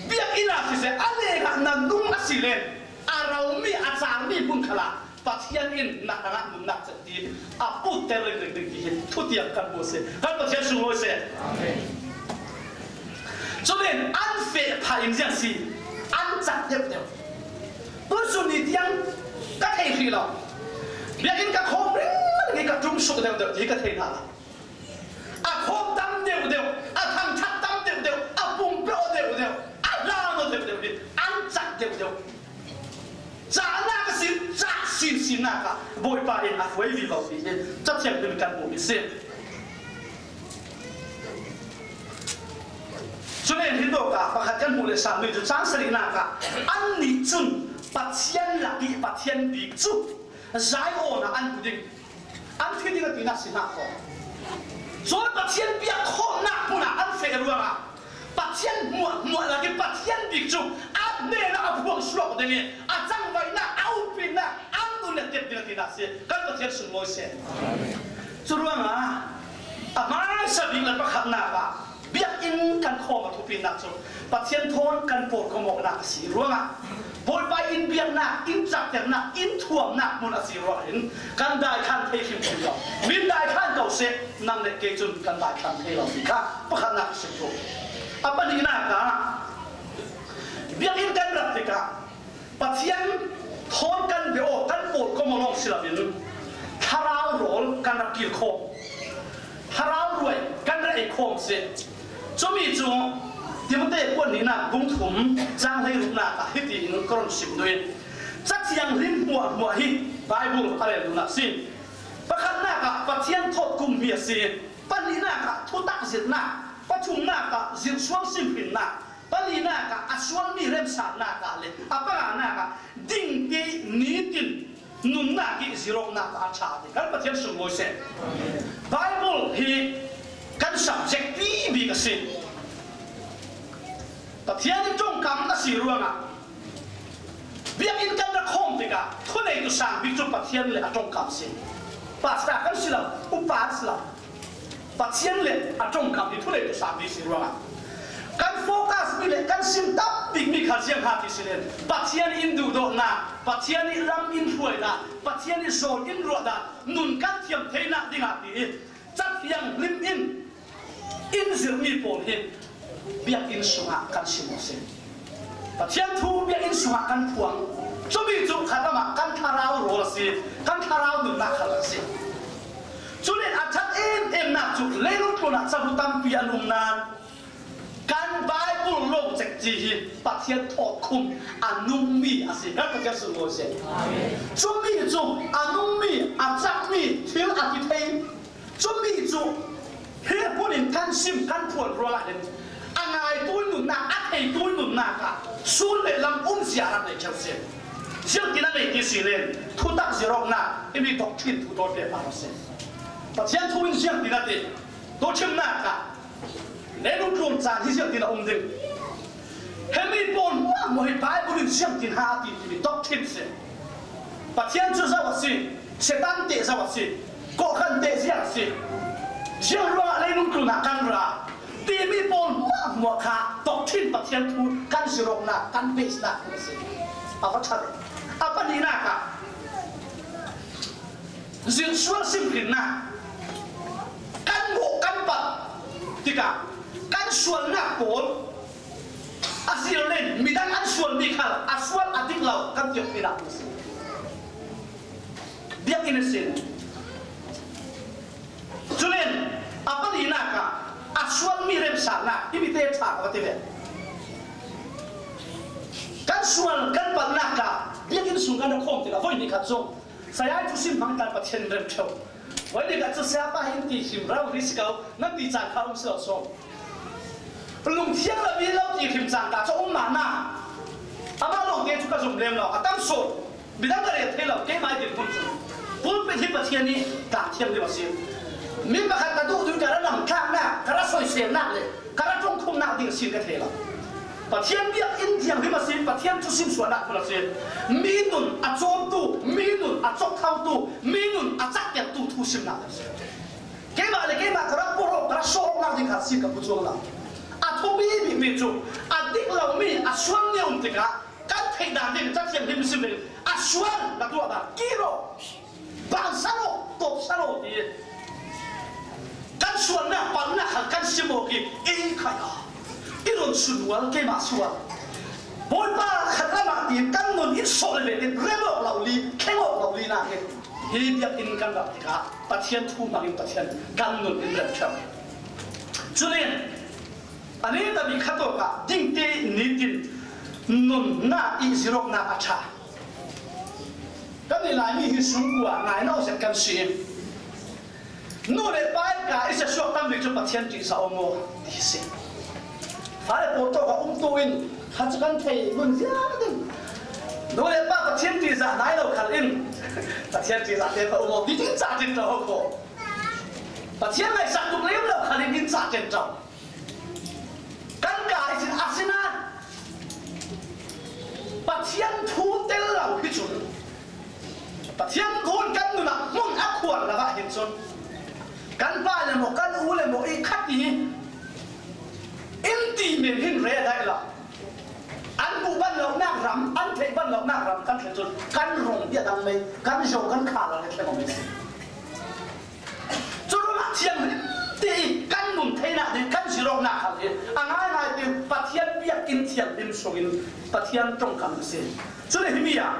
biakinn ah siseh, a lengah na nung a si len a romi, a caangmi hmun khalah Pathian in na hrangah nunnak cek ti a putter ringring ding ti hi thutiam kan hmu si. Kan Pathian sunglawi si. Amen. Cun an feh phah in ziang si, an cak deuhdeuh. Tuisun ni tiang ka thei hrih lo. Biakinn ka khawm ringring i ka ṭum suk deuhdeuh ti ka thei hna lo. A khawm tam deuhdeuh, a thangṭhat tam deuhdeuh, a pumpe aw deuhdeuh, a hlan aw deuhdeuh hi an cak deuhdeuh. Cahnak a si, cah sinsinnak ah Bawipa in a hruai vivo ti hi Cathiang hmun kan hmuh mi si. Cun hin dawk ah pakhat kan hmuh le sam mi cu cang sarihnak ah annih cun Pathian lak i Pathian bik cu Zion ah an hmu ding. An thi ding a tinak si hna ko. Cun Pathian biak khawmnak hmun ah an feh ruangah Pathian hmuahhmuah lak i Pathian bik cu an hnenah a phuang suak ding i a cangvaihnak, a upinnak, an nun le tek ding a tinak si. Kan Pathian sunglawi si. Cu ruangah a hmaisa bik le pakhatnak ah biakinn kan khawm a thupinak cu Pathian thawn kan pawlkom awknak a si ruangah Bawipa in biaknak, in cakternak, in thuamnak hmun a si ruangah hin kan daikhan thei hrimhrim lo. Min daikhan ko seh, nang le kei cun kan daikhan thei lo ti kha pakhatnak a si tuk. A pahnihnak ah biakinn kan rak tikah Pathian thawn kan bia aw, kan pawlkom aw lawng si loin thlarau rawl kan rak kir khawm, thlarau ruai kan rak ei khawm si. Cumi cu Timote kuat hnihnak bung thum cang hleiruknak ah hiti in ka run sim duh i, Cathiang hlim hmuahhmuah hi Baibal a rel duhnak si. Pakhatnak ah Pathian thawt kum mi a si. Pahnihnak ah thutak zirhnak, pathumnak ah zirhsual simhrinnak, palinak ah a sualmi remsannak ah le a panganak ah dingte nitin nunnak i zirawknak ah a ṭha ti kan Pathian sunglawi seh. Baibal hi kan subject pi bik a si. Pathian in ṭongkam a si ruangah biakinn kan rak khawm tikah thuneitu sang bik cu Pathian le a ṭongkam si. Pastor kan si lo, upa kan si lo. Pathian le a ṭongkam hi thuneitu sang bik si ruangah kan focus mi le kan sim tam bikmi kha ziang ha ti si len Pathian in duhdawtnak, Pathian i ram in hruainak, Pathian i zawn in ruahnak nun kan thiam theinak dingah ti i Cathiang hlim in in zirhmi pawl hi biakinn sungah kan sim aw si. Pathian thu biakinn sungah kan phuang. Cumi cu khat lam ah kan thlarau rawl a si, kan thlarau nunnak khal a si. Cule a ṭhat em emnak cu leilung tlun ah cabu tampi an um nain kan Baibal lawng cekci hi Pathian thawtkhum a nungmi a si. Kan Pathian sunglawi si. Cumi cu a nungmi, a cakmi thil a ti thei. Cumi cu hi hmun in kan sim kan phuan ruangah hin a ngaitui nunnak, a theitui nunnak ah sun le lam umzia rak nei ṭheu si. Ziangtin a nei ti si len thutak zirawknak i mi doctrine thu tawl pehpar a si. Pathian thu in ziangtin a ti, doctrine nak ah leilung tlun caan hi ziangtin a um ding. Hemi pawl hmuahhmuah hi Baibal in ziangtin ha a ti timi doctrine si. Pathian cu zo a si, Satan teh zo a si, kawhhran teh ziang a si, ziang ruangah leilung tlun ah kan ra timi pawl hmuahhmuah kha doctrine Pathian thu kan zirawknak, kan base nak a si. A va ṭha ve. A pahnihnak ah zirhsual simhrinnak kan hmuh kan palh tikah kan sualnak pawl a zir len midang an sualmi khal a sual a dik lo kan tiah theinak a si. Biakinn a si. Culen a pahnihnak ah a sualmi remsannak himi te ṭha ka ti ve. Kan sual kan palhnak ah biakinn sung kan rak khawm tikah voi nih khat cu saya i thusim hmang kan Pathian rem ṭheu. Voi nih khat cu sayapa hi in ti him rau ri si ko, nan ti caan kha um si lo sawn. Lungthiang lo i lo ti hrim caan ta cu um mah na. Amah lawngte cu ka zumh lem lo, a tam sawn. Midang ka rel thei lo, keimah i dirhmun cu pulpit hi Pathian i tlang thiam ding a si. Mi pakhat ka duh duh ka ra namtlaknak, ka ra soiselnak le ka ra ṭongkhumnak ding a si ka thei lo. Pathian biakinn thianghlim a si, Pathian thusim suahnak hmun a si. Mi nun a cawmtu, mi nun a cawkthotu, mi nun a caktertu thusimnak a si. Keimah le keimah ka rak pawrh awk, ka rak sawh awknak ding kha a si ka hmu cuang lo. A thupi bikmi cu a dik lomi a sual nih a um tikah kan Theih dan ding, Ca Thianghlim sim ding. A sual na tuah dan kir aw. Bang sa lo, tawp sa lo ti. Kan sualnak palhnak khal kan sim awk i, ei khai a, i run sunual keimah sual. Bawipa khat lamah tin kan nun in sawh le ve tin rem awk lo li, thleng awk lo li nak hi. Hi biakinn kan rak tikah Pathian thu hmangin Pathian kan nun in rem ṭheu. Cun in a ni tabik khat awkah dingte nitin nunnak i zirawknak a ṭha. Kan i Laimi hi sungkua ngai lo zet kan si. Nu le pa in ka i siasuak tam bik cu Pathian ṭihzah aw maw ti hi si. Fale pawl tawk a umtu in kha cu kan thei ngun ziau ding. Nu le pa Pathian ṭihzah nai lo khal in Pathian ṭihzah te ka um aw ti, in cah ṭin ṭo ko. Pathian ngaihsak tuk lem lo khal in in cah ṭin ṭo. Kan ka i sin a sinain Pathian thu tel lo hi cun Pathian thu kan nun ah hmun a khuar lo ah hin cun kan pa le maw, kan u le maw i khat i in ti men hin re dai lo. An buh ban lonak ram, an theih ban lonak ram kan thlen cun kan rung hi a dang mei, kan zo kan kha lo le thleng aw mei si. Cu ruangah thianghlim te i kan nun theinak ding kan zirawknak khal hi a ngaingai tein Pathian biakinn thianghlim sungin Pathian ṭongkam a si. Cun himi ah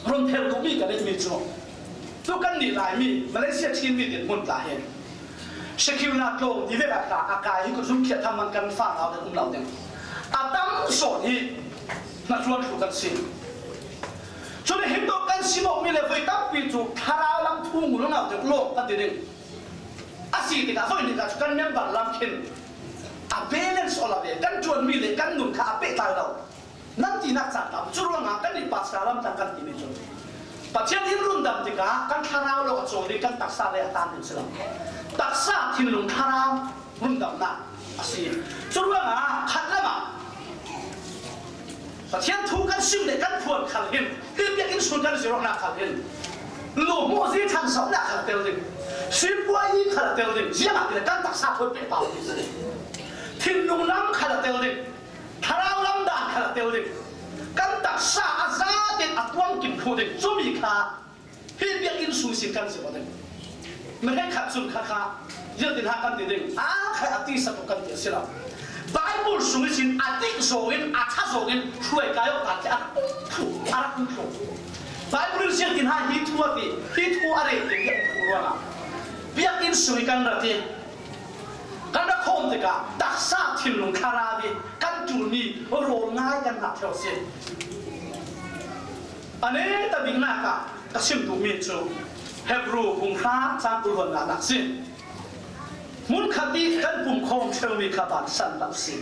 run phel duhmi kan neihmi cu tu kan nih Laimi Malaysia Chinmi dinhmun tla hi secular tlawm ti vek a tla a kai hi, kut zumh khiah tham man kan fangau ding um lo ding. A tam zawn hi hnaṭuan thlu kan si. Cun hi dawh kan sim awkmi le voi tampi cu thlarau lam thu ngul ngau deuh lawng kan ti ding. A si tikah voi nih cu kan member lam khin a balance aw lo ve, kan ṭuanmi le kan nun kha a pehtlai lo. Nan tinak caan tam cu ruangah kan i pastor lam tang kan timi cu Pathian in rundam tikah kan thlarau lo a cawi ding, kan taksa le a tan ding si lo. Taksa thinlung thlarau rundamnak a si. Cu ruangah khat lamah Pathian thu kan sim le kan phuan khal hin, hi biakinn sung kan zirawknak khal hin, lu hmuh zi ṭhan zohnak khal tel ding, sipua i khal tel ding, ziangahtile kan taksa thawi peh pau ding si. Thinlung lam khal tel ding, thlarau lam dan khal tel ding, kan taksa a zaten a tuang kim khuh ding, cumi kha hi biakinn sung sin kan zirh ding. Mi hrekkhat cun kha kha zirh tin ha kan ti ding. A khai a tisa tuk kan ti a si lo. Baibal sung ihsin a dik zawngin, a ṭha zawngin hruai kai awk ta khi a rak um thlu, a rak um thlu. Baibal in zirh tin ha hi thu a ti, hi thu a rel ti biakinn ruangah biakinn sung i kan rat i kan rak khawm tikah taksa thinlung thlarau i kan ṭulmi rawl ngai kan ngah ṭheu a si. A neta biknak ah ka sim duhmi cu Hebru bung hra cang kul hluan nganak si. Hmunkhat i kan pumkhawm ṭheumi kha bansan lo si.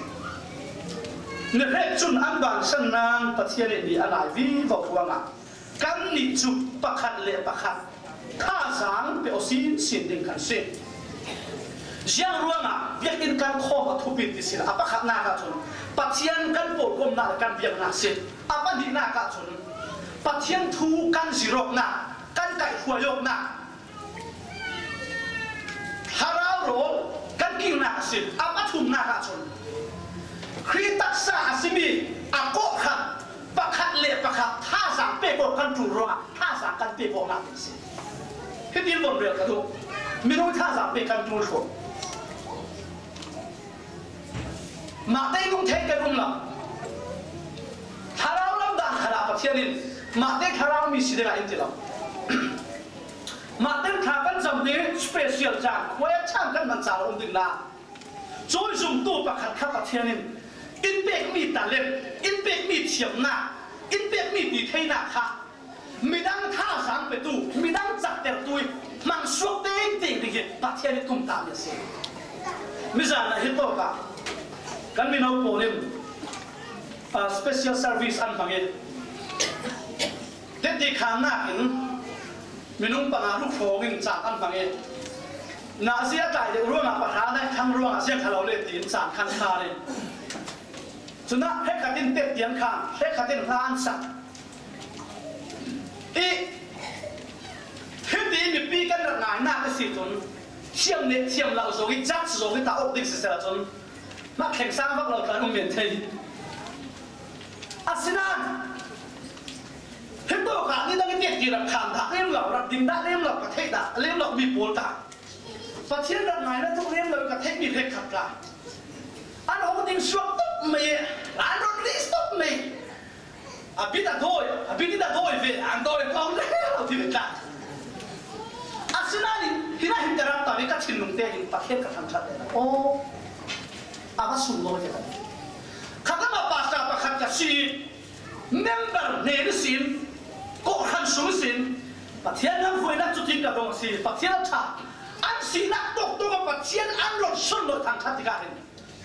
Ni hrek cun an bansan nain Pathian nih ni a ngai vivo ruangah kannih cu pakhat le pakhat thazaang pe aw sinsin ding kan si. Ziang ruangah biakinn kan khawm a thupi ti si lo, a pakhatnak ahcun Pathian kan pawlkomnak le kan biaknak si. A pahnihnak ahcun Pathian thu kan zirawknak, kan kaihhruai awknak, thlarau rawl kan kilnak a si. A pathumnak ahcun Khrih taksa a simi a kawhhran pakhat le pakhat thazaang pek awk kan ṭul ruangah thazaang kan pek awknak ding a si. Hitin von rel ka duh. Minung thazaang pek kan ṭul hrawh. Mahte nung thei kan um lo. Thlarau lam dan khalah Pathian in mahte thlarau mi si dingah in ti lo. Mahte thla kan cam ding special caan, khuai caan kan hman caah um ding na. Cui zumtu pakhat kha Pathian in in pekmi talent, in pekmi thiamnak, in pekmi ti theinak kha midang thazaang petu, midang caktertu i hmang suak tengteng ding hi Pathian i tumtahmi a si. Mizan ah hi tawk ah kan mino pawl in, ah, special service an hmang i, teti khannak in minung panga ruk hrawng in caan an hmang i, nazi a tlai deuh ruangah pahra na thang ruangah ziang kha lo le tiin caan khan khan in, cunah hrekkhat in tet tiang khan hrekkhat in hla an sak. I hiti mipi kan rak ngainak a si cun thiam le thiam lo zong i, judge zong i ta awk ding siseh ahcun hmak thleng sang vak lo tlan um men thei. Asinain, hih tawkah ni dang i tek ti rak khan dah lem lo, rak ding dah lem lo, ka theih dah lem lo mi pawl ta. Pathian rak ngaina tuk lem lo ka theih mi hrekkhat ta. An hong ding suak tuk mai, an ron ri tuk mai. A bit a dawi, a bit in a dawi ve, an dawi kawng reng lo ti ve ta. Asinain, hinah hin ka rak ta ve ka thinlung te hin Pathian ka thangṭhat ve. Aw, a va sum lo ve ta. Khat lama pastor pakhat ka si, member hnen sin, kawhhran sung sin, Pathian lam hruainak cutin ka dong a si, Pathian a ṭha. An sinak tawktawk a Pathian an ron sawn lo thangṭhat tikah hin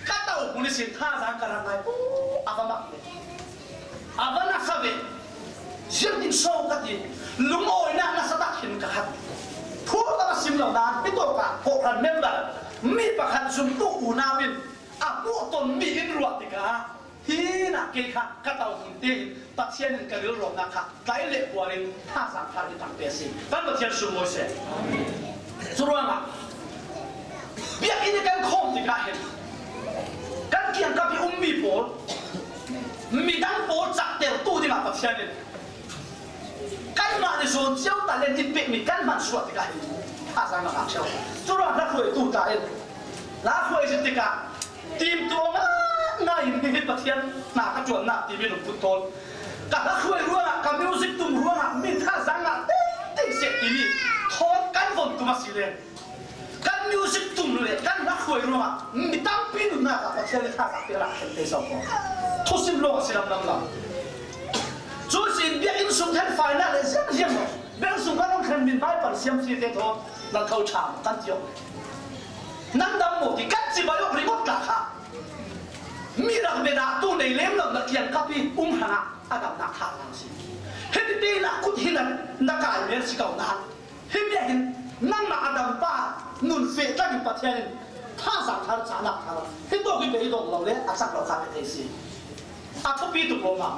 ka to hmun ihsin thazaang ka rak ngai. A va mak ve. A va nasa ve. Ziangtin so ka ti. Lungawinak nasa tak hin ka khat. Thu ka va sim lo nain, hih tawkah kawhhran member mi pakhat zumtu unau in a hmuhton mi in ruah tikah, hinah kei kha ka to hmun te in Pathian in ka rilrawmnak kha tlai le buar in thazaang thar in tang pe a si. Kan Pathian sum mawi seh. Curuangah biakinn kan khawm tikah hin kan kiangkap i ummi pawl, midang pawl caktertu dingah Pathian in kanmah nih zawn cio talent in pekmi kan hman suah tikah hin thazaang a ngak cio. Curuangah hla hruaitu ta in hla hruai zin tikah timtuang ah ngai in hi Pathian hna ka ṭuannak timi lungput tawl. Ka hla hruai ruangah, ka music tum ruangah mi thazaang ngah tengteng seh timi thawn kan von tum a si le, kan music tum le kan hla hruai ruangah mi tampi nunnak ah Pathian nih thazaang te lak khen te zo ko. Thusim lawng a si lamlam lo. Cu sin biakinn sung khen fainak le ziangziang lo. Biakinn sung kan hong khen min Baibal siam si te thaw nan tho ṭha kan ti awk. Nan dam maw ti kan cibai awk ringawt tla kha. Mi rak biadahtu nei lem lo na kiangkap i um hrangah a damnak thar nan si. Hiti tein a kut hi nan na kai mel si ko nan. Hi bia hin nangmah a dampa nun feh tlakin Pathian in thazaang thar cahnak thar hi tawk hi beidong lo le a cak lo kha pe thei si. A thupi tuk lo ma.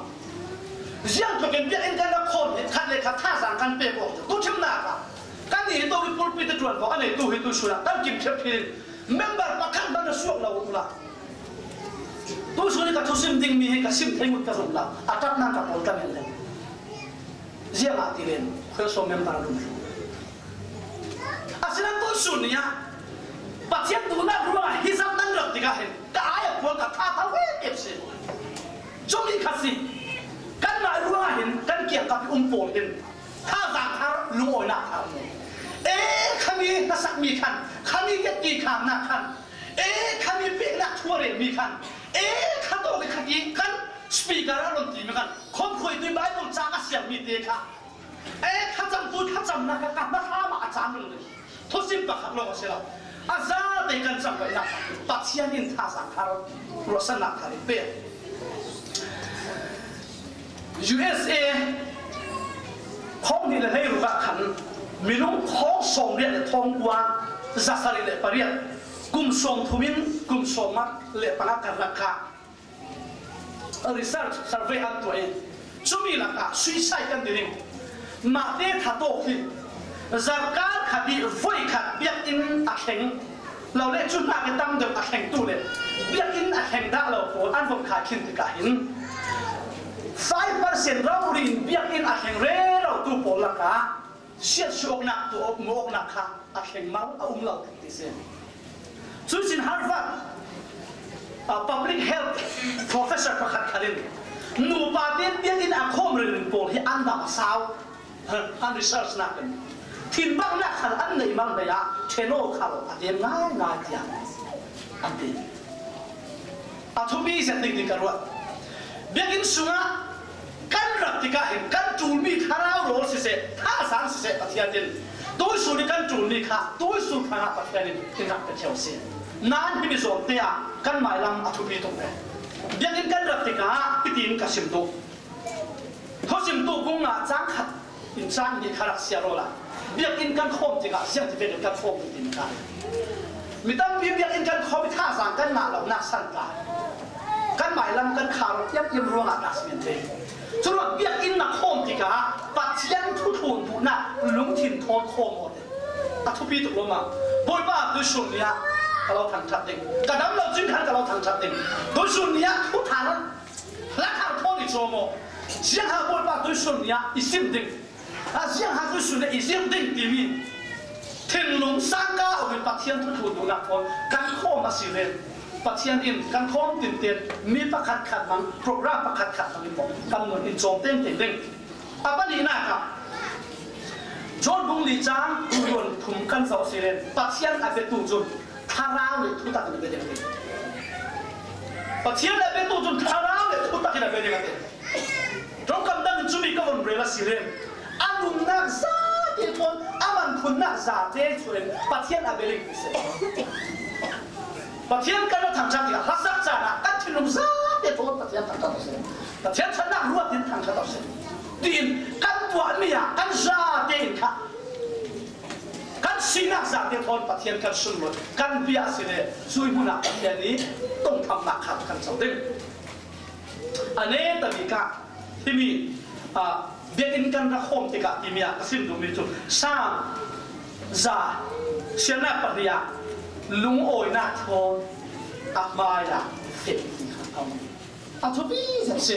Ziangtlukin biakinn kan rak khawm hi khat le khat thazaang kan pek awk tu thimnak ah kan nih hi tawk hi pulpit a ṭuan ko a neitu hi tu sunah kan kim thiap hi member pakhat ban a suak lo um la. Tu sun hi ka thusim ding mi hi ka sim thei ngut ka zumh la a ṭap nan ka pawl ta men le. Ziangahtile khuasawm member a lum. Asinain tuisun ni ah Pathian duhnak ruangah hi zat nan rak tikah hin ka ai a puan ka tha tho em em si. Cumi kha si. Kanmah ruangah hin kan kiangkap i um pawl hin thazaang thar lungawinak thar mu. E, khami hnasakmi khan, khami ketti khamnak khan, e, khami peknak thu a relmi khan, e, kha tawk i kha ti khan speaker a ron timi khan khawmkhuaitu Bible cang a siammi te kha. Eh, thlacamtu thlacamnak kha ka hna hram ah a cang ringring. Thusim pakhat lawng a si lo. A zate kan cangvaihnak Pathian in thazaang thar ruahsannak thar in pe. U S A khawng hnih le hleiruk ah khan minung khawng sawmriat le thawngkua zasarih le pariat kum sawmthum in kum sawmnga le panga karlak kha research survey an tuah i, cumi lakah suicide kan ti ding. Mahte thatawk hi zarhkal khat i voi khat biakinn a thleng lo le, cu hna ke tam deuh a thlengtu le biakinn a thleng dah lo pawl an von khai khin tikah hin five percent rori in biakinn a thleng rero tu pawl lakah siatsuahnak tuah awk, muh awknak kha a thleng mal a um lo ti si. Cuihsin Harvard, ah, public health professor pakhat khat in nupa te biakinn a khawm ringring pawl hi an dam a sau. An research nak in thinbanghnak khal an nei mal hnei ah ṭhen aw khal a tem ngaingai tiang an ti. A thupi zet ding ding ka ruah. Biakinn sungah kan rak tikah hin kan ṭulmi thlarau rawl siseh, thazaang siseh, Pathian in tuisun i kan ṭulmi kha tuisun hrangah Pathian in in rak pe cio si. Nan himi zawmte ah kan mailam a thupi tuk ve. Biakinn kan rak tikah hitin ka sim tuk. Thusim tu kung nga cang khat in cang hnih kha rak siar awla biakinn kan khawm tikah ziang ti vekin kan khawm ding tin ka. Mi tampi biakinn kan khawm i thazaang kan ngah lonak san ta. Kan mailam kan khar tiang im ruangah ta si men thei. Curuang biakinn na khawm tikah Pathian thuthlun duhnak lungthin thawn khawm aw te. A thupi tuk lo ma. Bawipa tuisun ni ah ka lo thangṭhat ding. Ka dam lo cin khan ka lo thangṭhat ding. Tuisun ni ah thu thar, hla thar thawn i Sawm aw. Ziangha Bawipa tuisun ni-ah i sim ding, a ziangha tuisun ni-ah i sim ding timi thinlung sangka awin Pathian thu thu duhnak thawn kan khawm a si len, Pathian in kan khawm tinten mi pakhat khat hmang, program pakhat khat hmang in maw kan nun in cawm tengteng ding. A panihnak ah John bung li cang kul le thum kan zoh a si len, Pathian a biatu cun thlarau le thutak in a bia ding a ti. Pathian a biatu cun thlarau le thutak in a bia ding a ti. Ṭongkam dang in cumi ka von rel a si len, a nunnak zate thawn a man khunnak zate cu in Pathian a bia ding ti si. Pathian kan ra thangṭhat tikah hlasak caan ah kan thinlung zate thawn Pathian thangṭhat awk si. Pathian ṭhatnak ruat in thangṭhat awk si. Tiin kan tuahmi ah kan zate in kha kan sinak zate thawn Pathian kan sunlawi, kan bia a si le, cui hmun ah Pathian i tongthamnak kha kan co ding. A netabik ah himi, ah, biakinn kan rak hawm tikah timi ah ka sim duhmi cu Saam za siannak pahnih ah lungawinak thawn a hmai ah feh ti kha a um. A thupi zet si.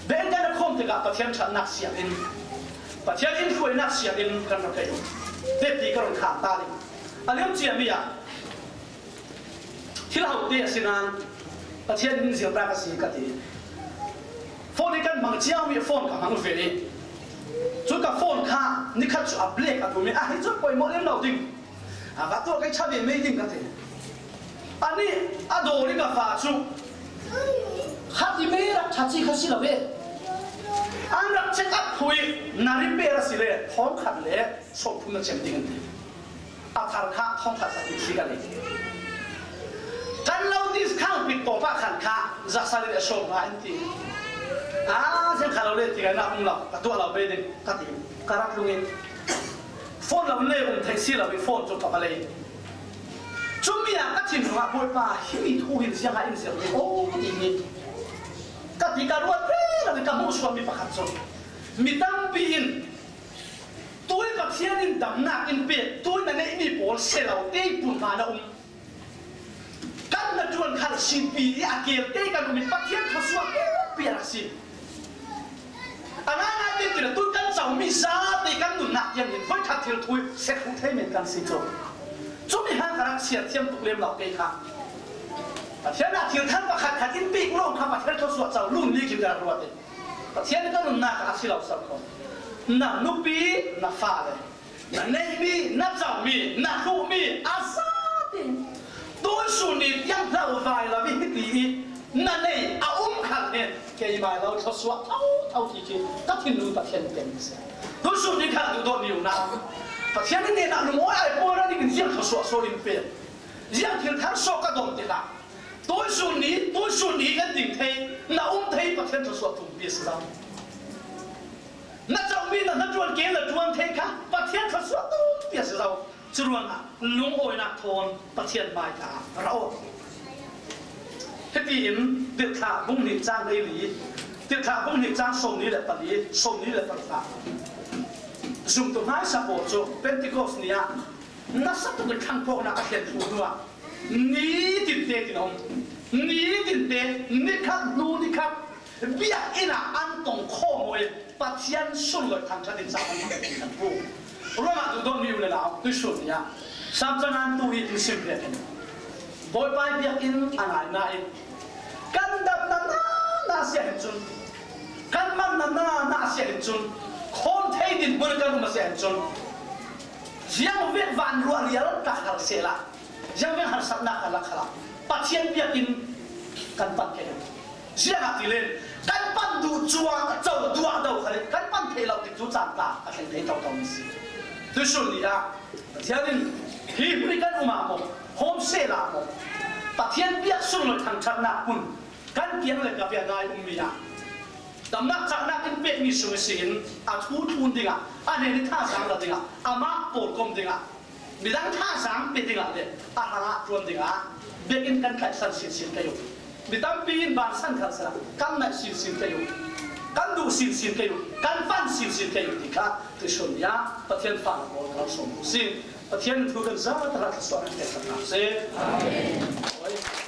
Biakinn kan rak hawm tikah Pathian ṭhatnak sianginn, Pathian in hruainak sianginn kan rak kei. Teti ka run khang ta ding. A liam ciami ah thil hote a si nain Pathian in zirnak a si ka ti. Phone hi kan hmang ciami phone ka hmang ve i, cu ka phone kha nikhat cu a black a tum i, a hi cu poimawh lem lo ding. A va tuah kei ṭha ve mei ding ka ti. Anih a daw ding a fa cu khat i mei rak ṭha ci kha si lo ve. An rak check up phui na repair a si le thawngkhat le sawmthum na cem ding an ti. A thar kha thawngkhat zahnih si ka lei. Kan lo discount pik tawp ah khan kha zahsa le sawmnga in ti. A ziang kha lo le ti ka na um lo, ka tuah lo ve ding ka ti. Ka rak lung in phone lo le um thei si lo i phone cu ka va lei. Cumi ah ka thinlung ah Bawipa himi thu hin ziangah in zirh ding aw ti hi ka ti ka ruat ve lo i ka hmuh sualmi pakhat cu mi tampi in tui Pathian in damnak in pek, tui na neihmi pawl si lo te pun hna na um. Kan na ṭuan khal si pi i a keel te kan um i Pathian thluasuah te piak a si. A ngaingai te tila tui kan comi zate kan nunnak tiang in voi ṭhat thil thui sek hmuh thei men kan si cu. Cumi hang ka rak siar thiam tuk lem lo kei kha. Pathian ah thil thar pakhat khat in pek lawng kha Pathian thluasuah co lun li khin ka rak ruat i. Pathian ka nunnak ah a si lo ser ko. Na nupi, na fale, na neihmi, na comi, na hluhmi a zate tuisun ni tiang hlau vai lo i hiti i na nei a um khal he keimai lo thluasuah thotho ti khi ka thinlung Pathian pek si. Tuisun ni khal duhdawt ni umnak Pathian in hnenah lungawi ai pawl ra dingin ziang thluasuah so in pek. Ziang thil thar so ka don tikah tuisun ni, tuisun ni kan ding thei, na um thei Pathian thluasuah tumpi a si lo. Na comi na hnaṭuan ke na ṭuan thei kha Pathian thluasuah tumpi a si lo. Curuangah lungawinak thawn Pathian hmai kha ra aw. Hiti in Tirhthlah bung hnih cang hleili, Tirhthlah bung hnih cang sawmli le pali, sawmli le pali zumtu hmaisa pawl cu Pentecost ni ah nasa tuk in thlangpawknak a thlen hnu hnu ah nitin te tin a um. Nitin te, nikhat hnu nikhat biakinn ah an tong khawm i Pathian sunlawi thangṭhat in ca an hmang kan hmu. Ruangah duhdawtmi u le nau tuisun ni ah Saam cang an tu i in sim vekin Bawipa biakinn a ngai nain kan damnak na si ah hin cun, kan mannak na si ah hin cun, khawn thei dinhmun kan um a si ah hin cun, ziang vek van ruah rial tak har sehla, ziang vek harsatnak a lak khalah Pathian biakinn kan pan kei. Ziangahtile kan pan duh cuang co duah do khal kan pan thei lo tik cu caan ta a thleng thei toto mi si. Tuisun ni ah Pathian in hi hmui kan um ah maw, hawm sehla maw, Pathian biak sung le thangṭhatnak kun kan kiang le ka bia ngai ummi ah damnak caknak in pekmi sung si in a thu tlun dingah, a hnen i thazaang la dingah, amah pawlkom dingah, midang thazaang pe dingah le a hrangah ṭuan dingah biakinn kan tlaihsan sinsin kei u. Mi tampi in bansan khal sala kan naih sinsin kei u, kan duh sinsin kei u, kan pan sinsin kei u ti kha tuisun ni ah Pathian fa na kawl kan sawm u si. Pathian thu kan za ta hlah thluasuah kan pek tak si. Amen.